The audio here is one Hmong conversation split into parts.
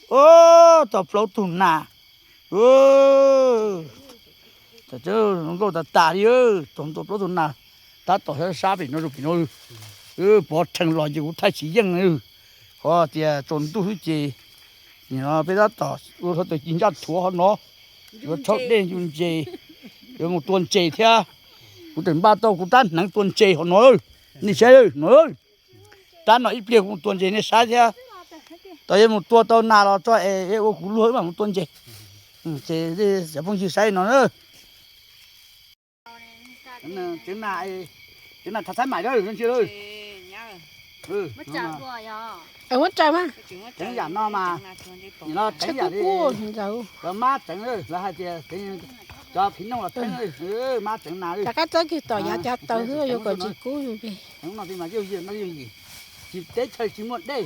Tau plaub tug nas. Tau nkauj tas tas li, tau plaub tug nas. Tab tom sab pem no, pem no, pov rhees los ces kuv thaij tsis yeej. Qhov tias tsaus ntuj xwb ces nim no peb tab tom ua thaj tawm ci ncaj thuav hov no, yuav rhaub dej ncu ntses, yuav mus tua ntses thiab. Kuv tseem npaj tau kuv rab hneev tua ntses hov no, nej saib no. Rab no ib pliag kuv mus tua ntses nej saib thiab. Tau yuav mus tua tau nas los tso es ua kuv luag mam mus tua ntses. Ces cov phooj ywg saib no na. Tsev nas, tsev nas Thav Thaib Maim, muab tsaws mas, tseev yam no mas, no tseev yam li lawv mab tseev, lawv hais tias cov phim nooj los tseev, mab tseev nas, rov qab txob kiag tom yav cov taws xwb yuav kom tsis kub. Tseev no mas yooj yim, no yooj yim, tsis teb chaws tsis muaj dej,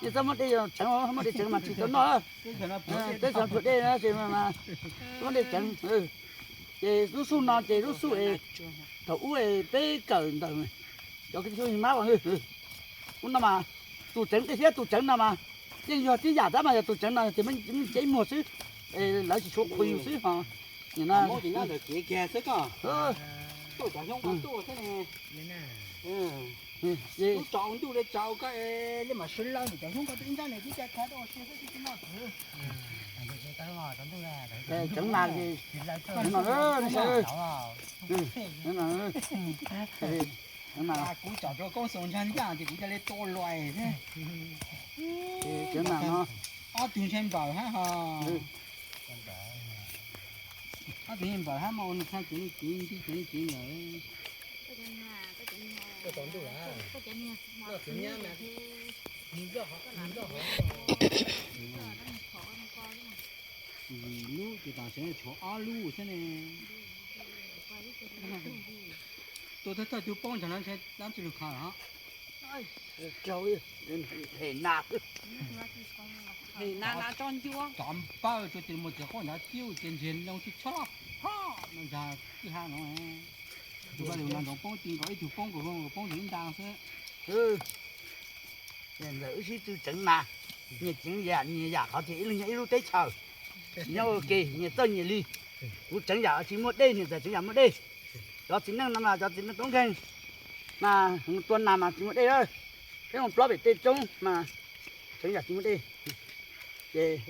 nej txhob muab dej tseev, muab dej tseev mas tsis tau noj. Teb chaws pluag dej na, muab dej tseev. Ces lub xub no ces lub xub es thaum ub es peb kawm ntawm cov kwv tij mab os, lub no mas tus tseev dej thiab tus tseev no mas yeej yog tib yam tab mas yog tus tseev no ces muaj ceb muag xwb, lawv tsis tshua qhuas yus xwb ho. Mus tim no ntawm kev kiag xwb koj, tuaj cov xyoob koj tuaj xwb ne. Tso ntuj li tso koj li mas sib law ntawm cov xyoob koj tuaj ib nrab ne tib ca khav dua sia xwb tsis noj txwv. Tseev nas, kuv cov koob xoo ntsha ncaj ces kuv cia li tua luais thiab. Tseev nas no ob tug ntshe npawm hab ho. Ob tug ntshe npawm hab mas ua nws txhaj cev li cev nti cev li cev ntawd. Lub ces tam sim no tshuav ob lub xwb ne. Tua thawj thawj tug poob ntsag no ntshe dab tsi lug khaws hos. Hem na, hem na na tso ncuab. Cov npawg tsuas tis mus txiv quaj nrad ciuj ces ntsiag loo tsis tshab loj phoj no ntag kwj ha no. Tus koj li no nrov poob ti nkaus ib tug poob nkaus poob tus ib nta xwb. Ntawm wb sib tw tseev nas, nyias tseev yam nyias yam qhov tias ib leeg nyob ib lub teb chaws, nyob ua ke nyias txawj nyias li. Kuv tseev yam tsis muaj dej, nws txawm tseev yam muaj dej. Cov txiv neej no mas cov txiv neej tub nkeeg mas tua nas mas tsis muaj dej lawm. Peb mus plob pem tej roob mas tseev yam tsis muaj dej. Ces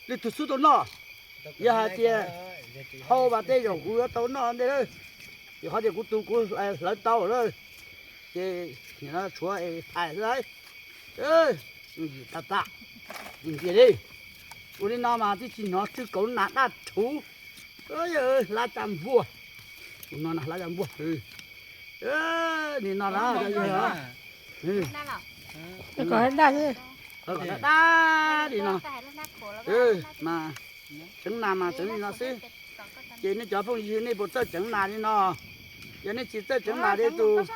lwm tus xub tau noj, yog hais tias hau vas tej zaum kuv yuav tau noj ntej lawm. Ces qhov tias kuv tus kuv hlawv tau lawm, ces nim no tshuav es phais xwb lauj. Yim tas tas, ntxias li. Ua li no mas twb tsis hnov tsw kauv nas daj rhuv. Hlab caj npuag, ua no na hlab caj npuag. Nim no na, kom daj daj li no. Mas tseev nas mas tseev li no xwb. Ces nej cov phooj ywg nej puas txawj tseev nas li no? Yog nej tsis txawj tseev nas li tus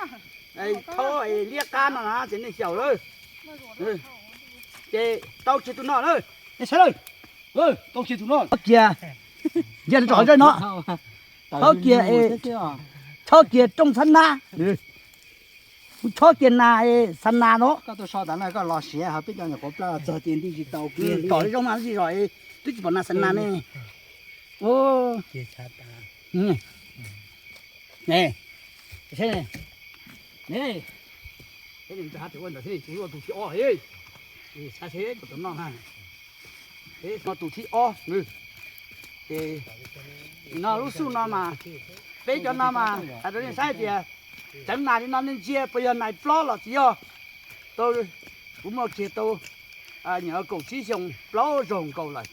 thaub es liab qab no na ces nej xyaum lawm. Ces tau kiag tus no lawm, nej saib lawm, tau kiag tus no, tau kiag, ntsia rau zaj no, tau kiag, chob kiag rooj xab nab. Kuv chob kiag nas xab nas no. Koj tuaj so tas no koj los siav ho peb cov nyuam qhuav plab txog ces nti tsis tau kiag, tom zoo mas tsis zom, twb tsis pom nas xab nas ne. Ua tus thib ob, tus thib ob. Ces no lub xub no mas, peb cov no mas hais rau nej saib tias tseev nas li no nej ntsia puas yog nais plob los tsis yog. Tau, kuv muaj kiag tau nyuam kaum tsib xyoo plaub zaug nkaus lawm,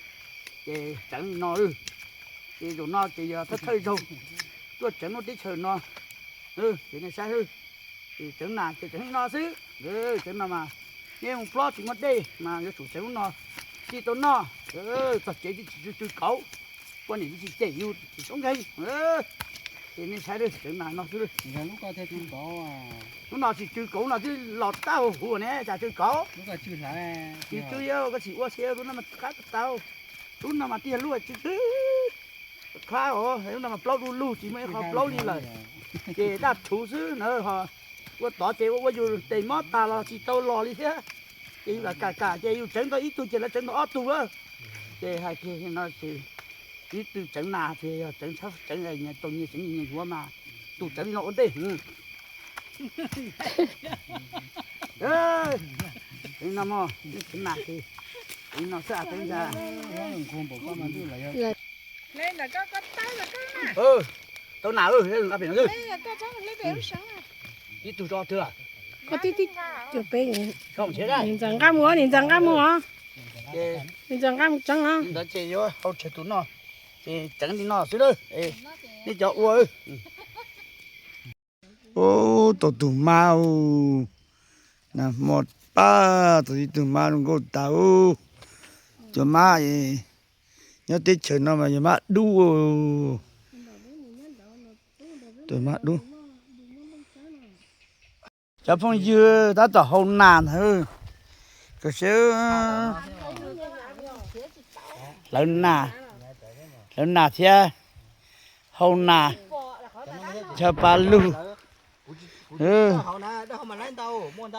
ces tseev li no. Ces zaum no ces yog thawj thawj zaug tuaj tseev lub teb chaws no. Ces nej saib, ces tseev nas ces tseev li no xwb. Tseev no mas nej mus plob tsis muaj dej mas yuav tsum tseev lub no, tsis tau noj. Txog tsev tsis tsw kauv, poj niam tsis cem yus tsis txhob nkeeg. Ces nej saib tseev nas no xwb. Lub no tsis tsw kauv no twb los tab huv huv ne, cas tsw kauv? Tsis tsw, koj tsis ua xyov lub no mas qab tau. Lub no mas tiag lub tsw tsw, qab os, lub no mas plaub du lug tsis muaj ib qho plaub li lawm. Ces daj rhuv xwb na ho. Ua tod ces ua ua yus tes mob tas los tsis tau los li thiab. Ces yus kam kam ces yus tseev tau ib tug ces lawv tseev tau ob tug lawm. Ces hais tias no ces ib tug tseev nas ces yog tseev tshab tseev nyias tau nyias tseev nyias yuav mas tus tseev li no ua ntej. Tseev no mog, tseev nas ces tseev no xwb tseev ntag. Tau nas nqa pem no xwb. Ib tug tso twg. Koj tib tib, nim ntxawm nqa mus, nim ntxawm nqa mus os. Nim ntxawm nqa mus tseev os. Ntawd ces yuav hau tsawg tus no, ces tseev li no xwb lawm. Nej cov ua. Ub, tau tus mab ub, nag hmo pab tau ib tug mab zoo nkauj tas ub. Cov mab nyob teb chaws no mas yog mab dub. Tus mab dub. Cov phooj ywg, tab tom hau nas ntag. Koj saib, hlawv nas, hlawv nas thiab hau nas, nchaw pa lug,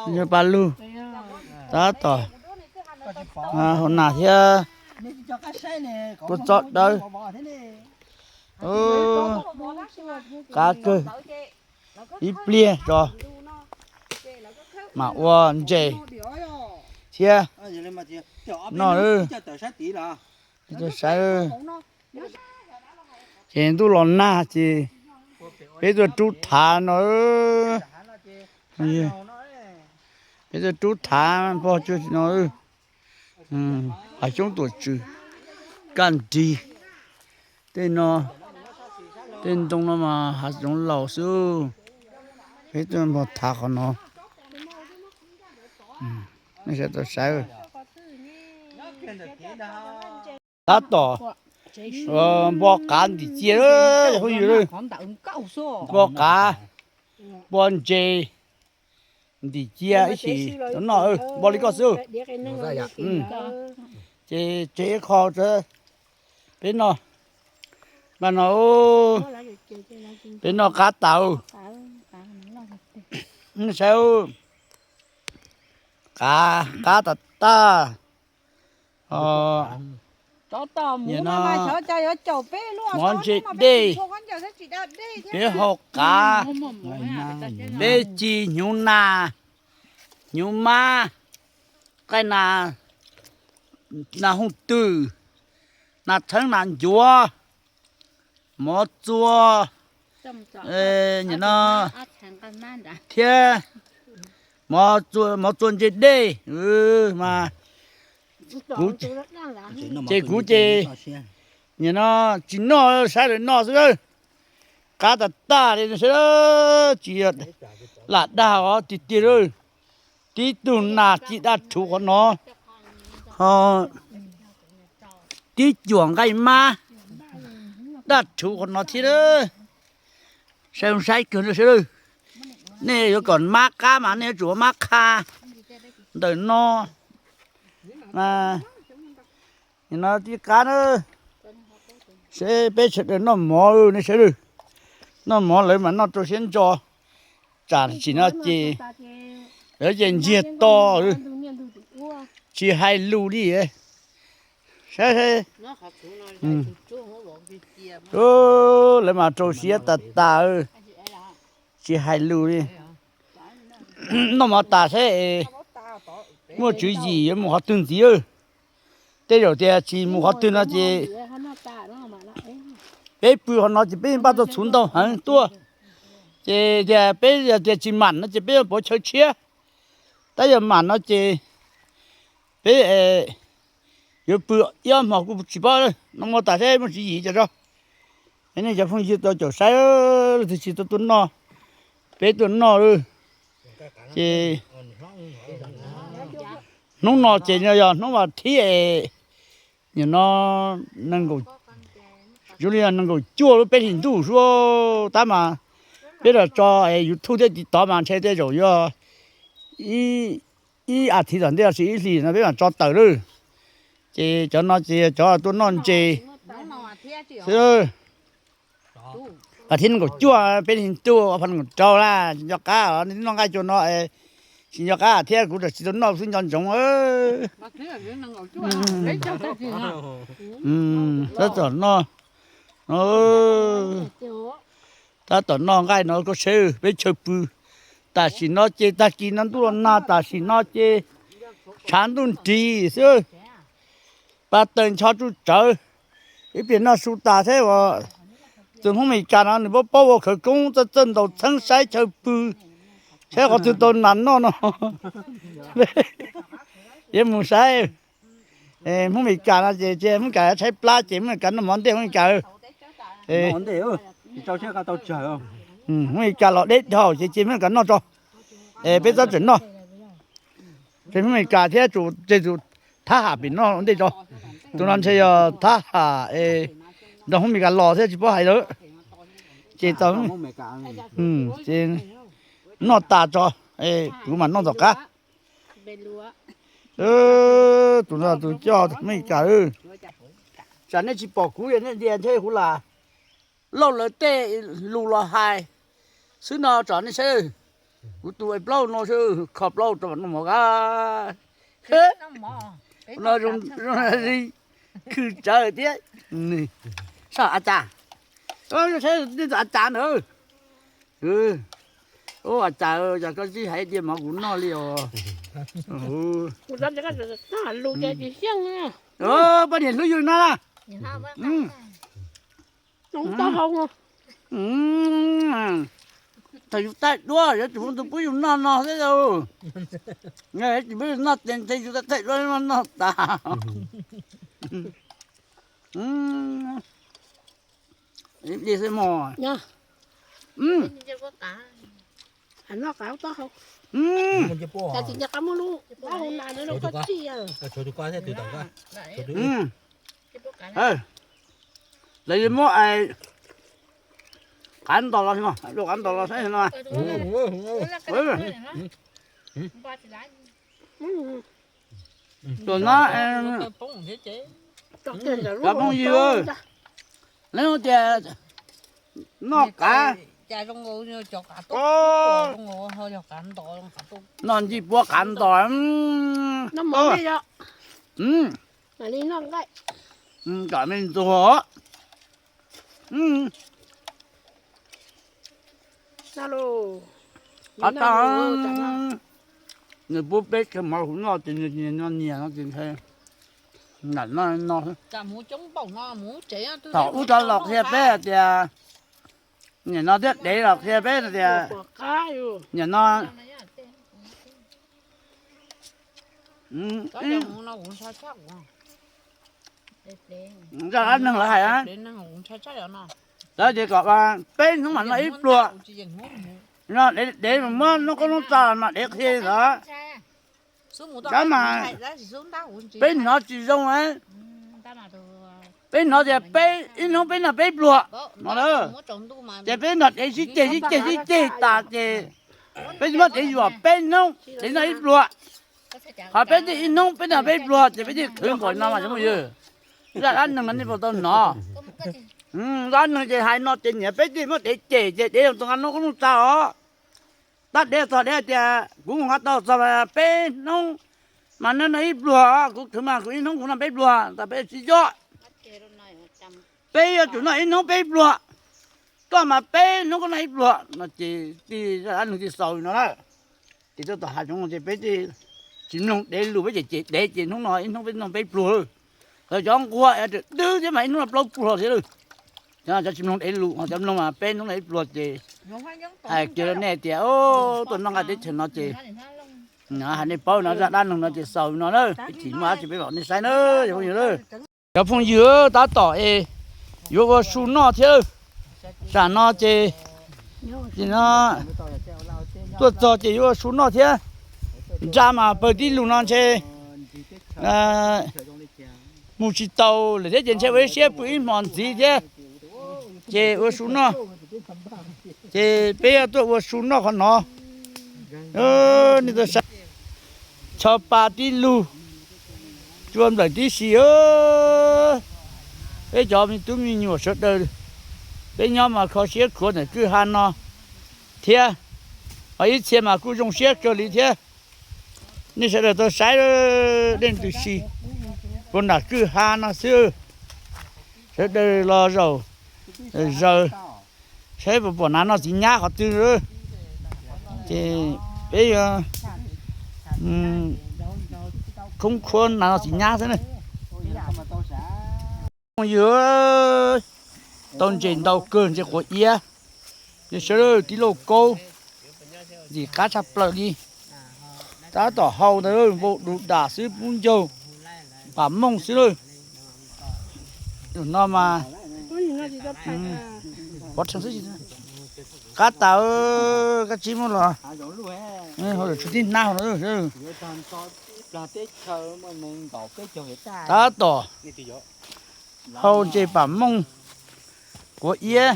nchaw pa lug, tab tom hau nas thiab kua txob dawb. Qab kawg, ib pliag tso mam ua ntses thiab noj. Saib, ces ntuj los nag ces peb tuaj rub thav no. Peb tuaj rub thav npog cuag no. Hav xyoob tuam tswm, kaj nrig, tej no, tej ntoo no mas hav zoov laus xwb. Peb tuaj npog thav qhov no. Nej sawv daws saib, tab tom npo qav ntim cia, cov phooj ywg, npo qav, npo ntses, ntim cia ib chim noj, npo li koj xwb. Ces tseg ib qho peb noj, npaj no, peb noj qab tas. Saib, qab, qab tas tas. Mov ntse dej, peb hau qav, peb ci hnyuv nas, hnyuv mab, nqaij nas, nas hooj twm, nas txheeb nas ncuav, mov txua, nim no thiab mov txua ntse dej mas kuv, ces kuv ces nim no tsis noj, saib lawv noj xwb. Qab tas tas li no saib, tsis lam dag os tiag tiag li. Tib tug nas ci daj rhuv qhov no, ho tib cuam nqaij mab daj rhuv qhov no thiab. Saib, saib kawg no saib. Nej yuav kom mab qab mas nej yuav tsum ua mab qha ntawm no. Nim no tib qab na, seb peb sawv daws noj mov, nej sawv daws noj mov lawv mas noj rau siab ntso. Tsam tsim no ces lawv ces ntsiag to, tsis hais lus li. Saib, lawv mas rau siab tas tas, tsis hais lus li. Noj mov tas seb muaj tswv yim yuav mus qhov twg ntxiv. Tej zaum tias tsis mus qhov twg no ces peb pw qhov no ces peb npaj tau txhuv ntau heev tuaj. Ces tias peb yog tias tsis mam no ces peb yuav pauv chaw tshiab. Tab yog mam no ces peb yuav pw ib ob hmo kuj tsis paub. Noj mov tas seb muaj tswv yim cas tso. Nej cov phooj ywg tau caum saib, leej twg tsis tau tuaj noj, peb tuaj noj. Ces hnub no ces yog hnub vas thib, nim no zoo li nees nkaum cuaj lub peb hlis ntuj xwb tab mas peb los tso YouTube thiab TikTok mas ntshe tej zaum yog ib as thiv tom ntej los sis ib hlis no peb mam tso tawm lawm. Ces cov no ces cov tuaj noj ntses xwb. Vas thib nees nkaum cuaj peb hlis ntuj ob phav nees nkaum rau na, nco qab noj nqaij cua no. Tsis nco qab thiab, kuv tsis tau noj xwb nco ntsoov. Tab tom noj, tab tom noj nqaij no koj seb peb chaw pw. Tam sim no ces tag kis no ntuj los nag, tam sim no ces tshav ntuj nrig xwb. Pa taws ncho tsuj tsawv, ib pliag noj su tas thiab uas tus Hmoob Meskas no nws paub paub ua khawv koob txawj txawj ntaus txheeb saib chaw pw, saib qhov twg tau nas noj no. Yuav mus saib Hmoob Meskas no ces Hmoob Meskas tshaib plab ces Hmoob Meskas noj mov ntej Hmoob Meskas. Hmoob Meskas los deb dhau ces ces Hmoob Meskas noj tso, es peb txhob tseem noj. Ces Hmoob Meskas thiab tsum ces tus thab ham pem noj ntej tso. Tus no ntshe yog thab ham es nrog Hmoob Meskas los thiab tsis paub hais lawm. Ces tau, ces noj tas tso, kuv mam noj tom qab. Tus no tus coj Hmoob Meskas. Tsam nej tsis pom kuv, nej tias ntshe kuv lam lauj lawv tej lus los hais xwb no tso nej saib. Kuv tus plaub no xwb, kho plaub rau noj mov qab. No zoo li khw tsawv thiab. Saib a cas, saib a cas ntawd. Ua cas yog koj tsis hais tias mov kuv noj li os. Poj niam hlub yus no na. Thaum yus taij duab yuav tsum muaj tus pub yus noj no xwb. Tsis pub yus noj tes ntshe yus taij duab noj tas. Ib pliag xwb mog. Lawv muab qav ntos los, qav ntos los saib no. Tuam no, cov phooj ywg, lawv tias noj qav, noj ncig puab qav ntos. Kom me ntxuag. Qhov tau nws pub peb kawg mov kuv noj ces nws nyiam no ces nram no no. Thaum ub rov los qhia peb hais tias, nim no thiab dev los qhia peb tias, nim no zaj dab neeg lawv hais, lawv tias kom peb hnub mam noj ib pluag, no dev mas muab hnub qub hnub txog mas dev qhia ntawd. Tab mas peb hnov tsis zoo, peb hnov tias peb ib hnub peb noj peb pluag no, ces peb nrog dev sib ceg sib ceg sib ceg tas ces peb muab dev yuam peb hnub dev noj ib pluag. Qhov peb thiaj ib hnub peb noj peb pluag ces peb thiaj khwv npaum no mas cov phooj ywg. Zaj dab neeg no nej puas tau hnov? Dab neeg ces hais no ces niam peb thiaj muab dev cem ces dev tus nqa hnub qub hnub txog os. Tab dev txog dev hais tias kuv mus nqa tau txog peb hnub mas noj noj ib pluag, kuv khwv mas kuv ib hnub kuv noj peb pluag tas peb tsis yog. Peb yuav tsum noj ib hnub peb pluag, koj mas peb hnub koj noj ib pluag no ces tij zaj dab neeg tij xaus no lawm. Ces tuaj tom hav zoov ces peb tsis mloog dev lus, peb cem cem dev ces hnub no ib hnub peb noj peb pluag lawm. Lawv cov nquag twb thiab mas ib hnub noj plaub pluag thiab lawm. Cov tsis mloog dev lus, cov mloog mas peb hnub noj ib pluag ces hais kiag rau nej tias tuaj noj nqaij teb chaws no ces hais nej paub no, zaj dab neeg no ces xaus no na, ib chim muaj dab tsi peb mam nej saib na, cov phooj ywg na. Cov phooj ywg, tab tom es yuav ua su noj thiab. Tam no ces, no tuaj txog ces yuav ua su noj thiab. Nra mas pawg tij lus no ntshe mus tsis taus lawm thiab ces ntshe ua ib siab pw ib hmos ntxiv thiab ces ua su noj. Ces peb tuaj ua su noj qhov no. Nej tuaj saib, tshov pa tib lug, cua nplawm tib si. Peb cov me tub me nyuam sawv daws, peb nyob mas kho siab khuav ntawm kwj ha no thiab, ho ib txhia mas kuj zoo siab kawg li thiab. Nej sawv daws tau saib dej ntws si puag nram kwj ha no xwb. Sawv daws los zaum zaws saib puas pom nas noj txiv nyab qhov twg. Ces peb yuav khoob khuab nas noj txiv nyab xwb na. Phooj ywg, tau ntses ntau kawg, ntses quav iab, yog sawv daws tib lauj kaub, ntxim qab tshaj plaws li. Tab tom hau ntawd npau du dam xwb, pub ncaug pam mooj xwb lawm. No mas pov rhees xwb, qab tas, kab tsib muab los, hau tib hnab no. Tab tom hau ntses pam mooj quav iab,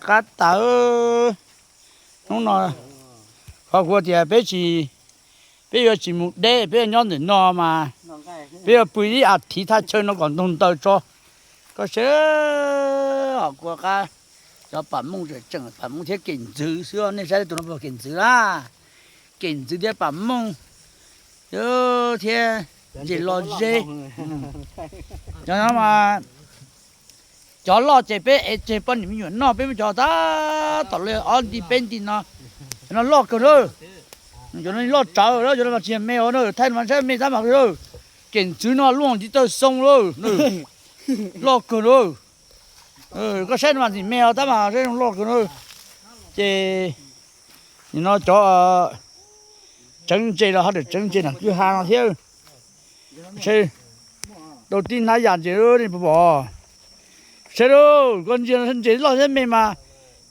qab tas. Hnub no qhov kuv tias peb tsis, peb yuav tsis mus deb, peb yuav nyob ntawm no mas peb yuav pw ib as thiv thaj chaw no kom ntug ntaws tso. Koj saib, hom kua qab, cov pam mooj tseem pam mooj thiab kem ntxwv xwb. Nej saib tus no puas kem ntxwv na? Kem ntxwv thiab pam mooj thiab ntses los zeb. Cov no mas cov loj ces peb ev tseg poj niam me nyuam noj, peb muab cov tab tom li ob nti peb nti no, no loj kawg na. Cov no loj tsawv, cov no mas tsis yog me os na, thaij no mas saib me tab mas kawg na. Kem ntxwv no luaj ntiv taw xoo lawm, loj kawg na. Koj saib no mas tsis me os, tab mas saib loj kawg na. Ces nim no cov tseev ntses los ho tseem tseev ntses nram kwj ha no thiab. Tau tib hnab yam ntses, nej puas pom? Saib lauj, koj ntsia ntses loj thiab me mas,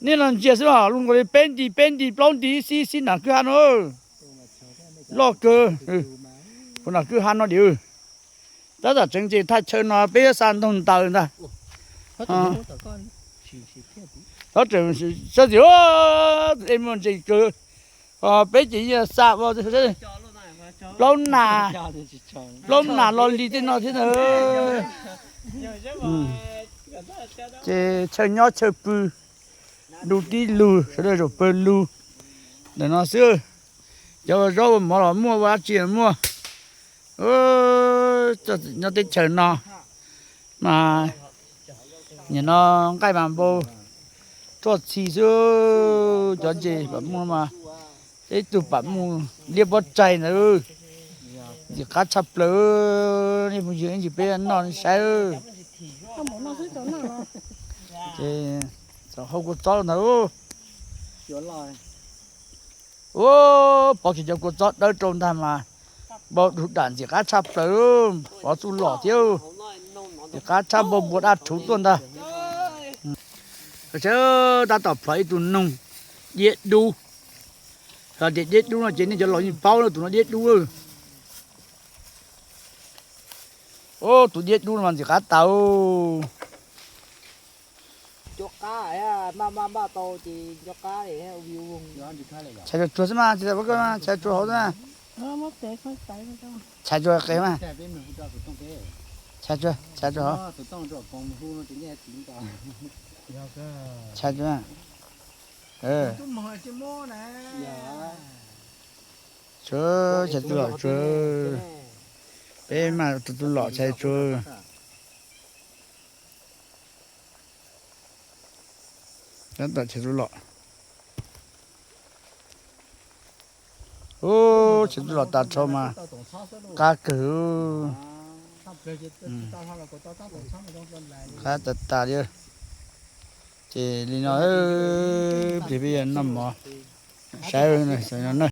nej no ntsia xwb mas luaj nkaus li peb nti peb nti plaub nti ib xib ib xib nram kwj ha no. Loj kawg, puag nram kwj ha no diam. Tab tom tseev ntses thaj chaw no peb yuav xa ntaug ntaws ntag. Tab tom sab tim, tus dej muaj ntses kawg, peb ces yeej xa plaub nas, plaub nas los li tej no thiab ntag. Ces chaw nyob chaw pw, du tib lug, sawv daws zaum pawg lug ntawm no xwb. Cov ua zaub ua mov los muaj, ua dab tsi los muaj. Nyob teb chaws no mas nim no nqaij mas npau txoj txhi xwb. Cov ntses pam muj mas, ib tug pam muj liab pob tsaig ntawd, ntxim qab tshaj plaws. Nej phooj ywg, ib ntsis peb noj nej saib. Ces txawm hau kua txob ntawd. Ua, pov kiag cov kua txob dawb rau ntag mas npau du dam ntxim qab tshaj plaws, pov txuj lom thiab, ntxim qab tshaj, npau npua daj rhuv tuaj ntag. Saib, tab tom plhov ib tug noog diab dub. Hais tias diab dub no ces nej cov laus yeej paub lawm, tus no diab dub. Ub, tus diab dub no mas ntxim qab tas. Tshais tsuag tsuag xwb mas, tsis tau pab koj mas, tshais tsuag hauv xwb mas. Tshais tsuag qe mas. Tshais tsuag, tshais tsuag hauv. Tshais tsuag. Tshais tsuag, tshais tsuag lom tsuag. Peb mas tus tub lom tshais tsuag. Tab tom tshais tsuag lom. Ub, tshais tsuag lom tas dhau mas qab kawg. Qab tas tas li. Ces li no, ces peb yuav noj mov saib no na.